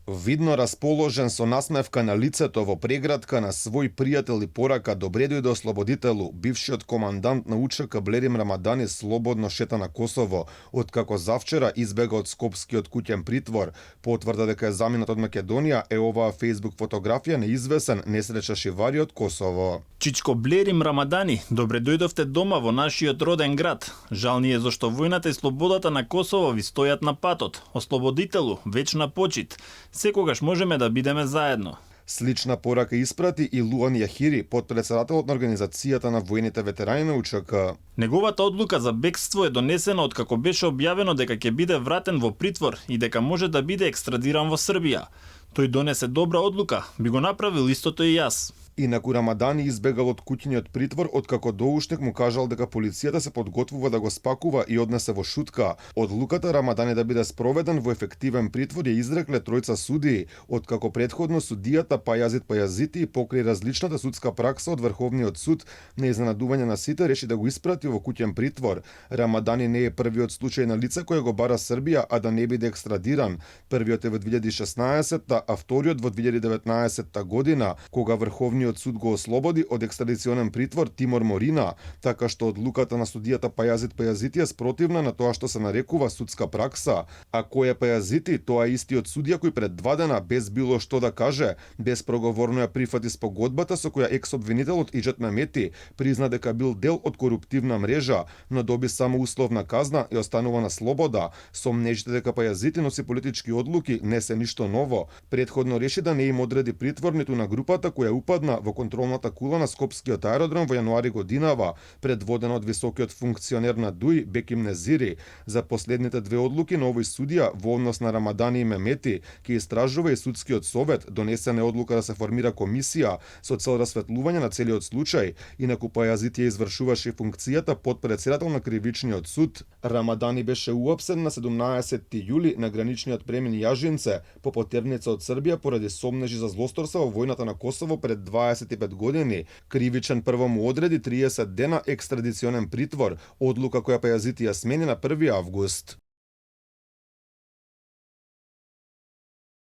Видно расположен со насмевка на лицето во преградка на свој пријател и порака добре дојде ослободителу, бившиот командант на УЧК Блерим Рамадани слободно шета на Косово, откако завчера избега од скопскиот куќен притвор. Потврда дека е заминат од Македонија е оваа фејсбук фотографија на извесен несреча шивари од Косово. Чичко Блерим Рамадани, добре дојдовте дома во нашиот роден град. Жал ни е зашто војната и слободата на Косово ви стојат на патот. Ослободителу, вечна почит. Секогаш можеме да бидеме заедно. Слична порака испрати и Луан Јахири, подпредседателот на Организацијата на војните ветерани на УЧК. Неговата одлука за бегство е донесена откако беше објавено дека ќе биде вратен во притвор и дека може да биде екстрадиран во Србија. Тој донесе добра одлука, би го направил истото и јас. Инаку Рамадани избегал од куќниот притвор откако доушник му кажал дека полицијата се подготвува да го спакува и однесе во шутка. Одлуката Рамадани да биде спроведен во ефективен притвор ја изрекле тројца судии, откако претходно судијата Пајазит Пајазити покрај различната судска пракса од Врховниот суд на изненадување на сите реши да го испрати во куќен притвор. Рамадани не е првиот случај на лице кој го бара Србија, а да не биде екстрадиран. Првиот е во 2016, а вториот во 2019 година, кога Врховниот суд го ослободи од екстрадиционен притвор Тимор Морина, така што одлуката на судијата Пајазит Пајазити е спротивна на тоа што се нарекува судска пракса. А кој е Пајазити, тоа е истиот судија кој пред 2 дена без било што да каже, безпроговорно ја прифати спогодбата со која екс-обвинителот Иџет Мемети призна дека бил дел од коруптивна мрежа, но доби само условна казна и останува на слобода. Сомнежите дека Пајазити носи политички одлуки не се ништо ново. Претходно реши да не им одреди притвор ниту на групата која упадна во контролната кула на Скопскиот аеродром во јануари годинава, предводена од високиот функционер на ДУИ Беким Незири. За последните две одлуки на овој судија во однос на Рамадани и Мемети ќе истражува и судскиот совет, донесена е одлука да се формира комисија со цел расветлување на целиот случај. Инаку Пајазити ја извршуваше функцијата подпредседател на кривичниот суд. Рамадани беше уапсен на 17 јули на граничниот премин Јажинце по потерница од Србија поради сомнежи за злосторство во војната на Косово пред 25 години. Кривичен прво му одреди 30 дена екстрадиционен притвор, одлука која Пајазити ја смени на 1 август.